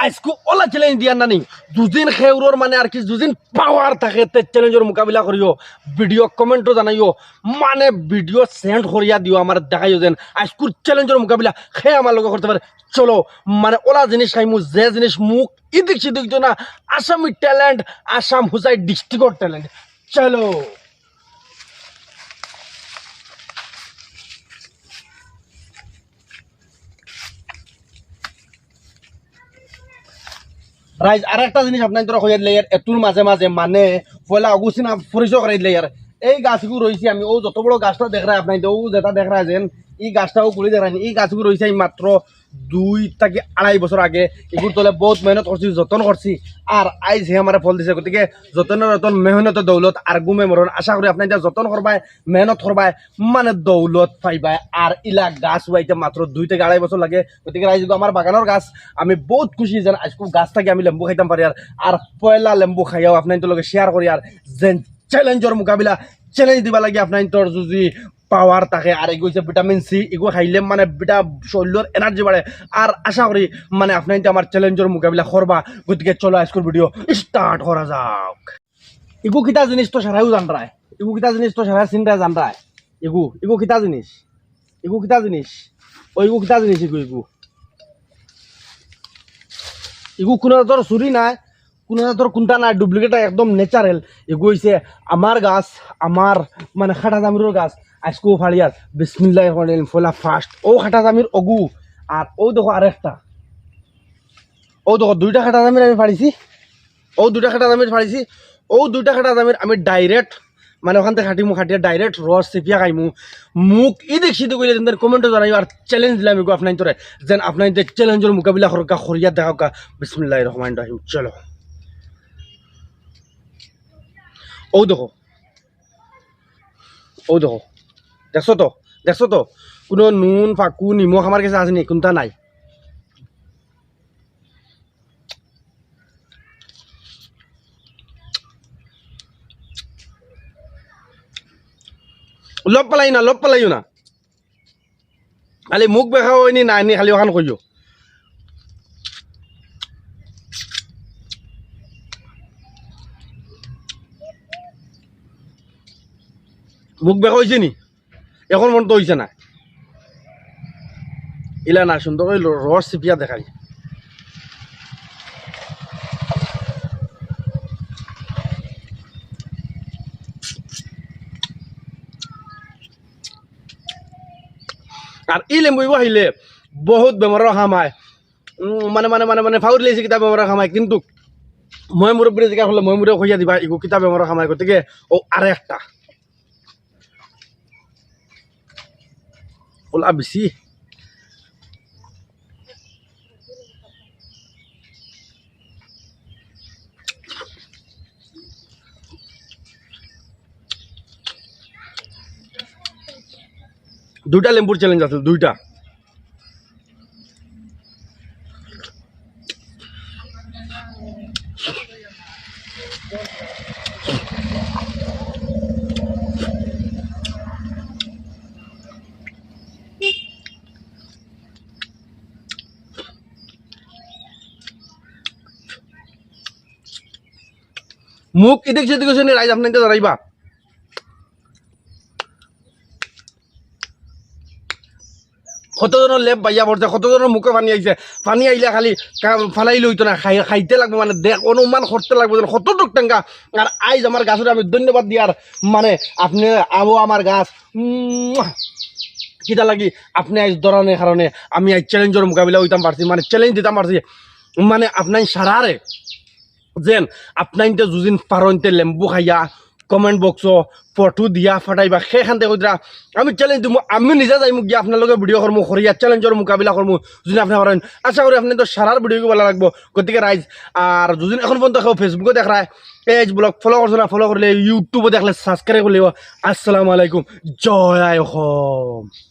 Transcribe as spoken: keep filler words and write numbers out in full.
আইজকু অলা challenge দিয়ার নানি, যুদিন খেউরর মানে আর কি যুদিন power থাকে তে challengeর মোকাবিলা করিও, video commentও জানাইও, মানে video send করিয়া দিও, আমার দেখাইও যেন আইজকুর challengeর মোকাবিলা খে আমার লগে করতে পারে। চলো, মানে অলা জিনিস খাইমু, যে জিনিস মুখ ইদিক সিদিক তো না, আসামি talent, আসাম হুসাই districtর talent। চলো। রাইজ, আর একটা জিনিস আপনাইনতরে কইয়া দিলাই আর, এতুর মাঝে মাঝে মানে পয়লা অগুস্তিন আপ-, পরিচয় করাই দিলাই আর। এই গাছগু রইছে আমি, অউ যত বড় গাছটা দেখরায় আপনাইনতে, অউ যেটা দেখরায় যেন, ই গাছটাও খুলি দেখরায় নি, ই গাছগু রইছে আমি মাত্র দুই থাকি আড়াই বছর আগে। ইগুর তলে বহুত মেহনত করছি, যতন করছি, আর আইজ হে আমারে ফল দিছে। গতিকে যতন রতন মেহনত দৌলত, আর ঘুমে মরণ। আশা করি আপনাইনতে যতন করবায়, মেহনত করবায়, মানে দৌলত পাইবায়। আর ইলা গাছ উবাইতে মাত্র দুই থাকি আড়াই বছর লাগে। গতিকে রাইজ, ইগু আমার বাগানর গাছ, আমি বহুত খুশি যেন আইজকু গাছ থাকি আমি লেম্বু খাইতাম পারি। আর, আর পয়লা লেম্বু খাইয়াও আপনাইনতর লগে share করি। আর যেন challengeর মোকাবিলা, challenge দিবার লাগি আপনাইনতর যুদি power থাকে। আর ইগু অইছে vitamin C, ইগু খাইলে মানে বেটা শরীলর energy বাড়ে। আর আশা করি মানে আপনাইনতে আমার challengeর মোকাবিলা করবা। গতিকে চলো আইজকুর video start করা যাউক। ইগু কিতা জিনিস তো সারাইও জানরায়, ইগু কিতা জিনিস তো সারাই চিনরায় জানরায়। ইগু, ইগু কিতা জিনিস? ইগু কিতা জিনিস? অউ ইগু কিতা জিনিস? ইগু, ইগু, ইগু কুনু জাতর চুরি নায়, কুনু জাতর কুনটা নায়, duplicate, একদম natural। ইগু অইছে আমার গাছ, আমার মানে কাটা জামিরর গাছ। আইজকু ফাড়িয়ার, বিসমিল্লাহির রহমানির রহিম, পয়লা first। অউ কাটা জামির অগু, আর অউ দেখো আরেকটা। অউ দেখো দুইটা কাটা জামির আমি ফাড়িছি, অউ দুইটা কাটা জামির ফাড়িছি, অউ দুইটা কাটা জামির আমি direct মানে অখানতে কাটিমু, কাটিয়া direct রস চিপিয়া খাইমু। মুখ ইদিক সিদিক অইলে যেন commentও জানাইও, আর challenge দিলাম ইগু আপনাইনতরে, যেন আপনাইনতে challengeর মোকাবিলা করউক্কা, করিয়া দেখাউক্কা। বিসমিল্লাহির রহমানির রহিম। চলো, অউ দেখো, অউ দেখো, দেখছো তো, দেখছো তো, কুনু নুন, ফাকু, নিমখ আমার গেছে আছে নি, কুনটা নাই। লব ফালাইও না, লব ফালাইও না। খালি মুখ বেখাও অয়নি না নি, খালি অখান কইও। মুখ বেখা অইছে নি? অখন পর্যন্ত অইছে না। ইলা না, সুন্দর করি ল-, রস চিপিয়া দেখাই। আর ই লেম্বু ইগু খাইলে বহুত বেমারর কাম অয়। উম, মানে, মানে, মানে, মানে, ফাউরিলে কিতা বেমারর কাম অয়, কিন্তু ময়-মুরব্বিরে জিকার করলে ময়-মুরব্বিয়ে কইয়া দিবা, ইগু কিতা বেমারর কাম অয়, গতিকে অউ আরেকটা। অলা বেশি। দুইটা লেম্বুর challenge আছিল, দুইটা। মুখ ইদিক সিদিক অইছে নি, রাইজ আপনাইনতে জানাইবা। কতজনর লেপ বাইয়া পড়ছে, কতজনর মুখো পানি আইছে, পানি আইলে খালি কা-, ফালাইলে অইতো না, খাই-, খাইতে লাগবো, মানে, দেখ, অনুমান করতে লাগবো যেন কতটুক টেঙ্গা। আর আইজ আমার গাছরে আমি ধন্যবাদ দিয়ার, মানে, আপনে আবো আমার গাছ, উম, কিতা লাগি, আপনে আইজ ধরানির কারণে আমি আইজ challenge-র মোকাবিলা অইতাম পারছি, মানে, challenge দিতাম পারছি, মানে, আপনাইন সারারে। যেন আপনাইনতে যুদিন পারইনতে লেম্বু খাইয়া comment box-ও ফটো দিয়া ফাটাইবা, খেখানতে কইতরা, আমি challenge দিমু, আমি নিজে যাইমু গিয়া আপনার লগে video করমু, করিয়া challenge-র মোকাবিলা করমু, যুদি আপনে পারইন। আশা করি আপনাইনতর সারার video-গু ভালা লাগবো। গতিকে রাইজ, আর যুদি অখন পর্যন্ত কেউ Facebook-ও দেখরায়, page blog follow করছো না, follow করলে, YouTube-ও দেখলে subscribe করলেও। আসসালামু আলাইকুম, জয় আই অসম।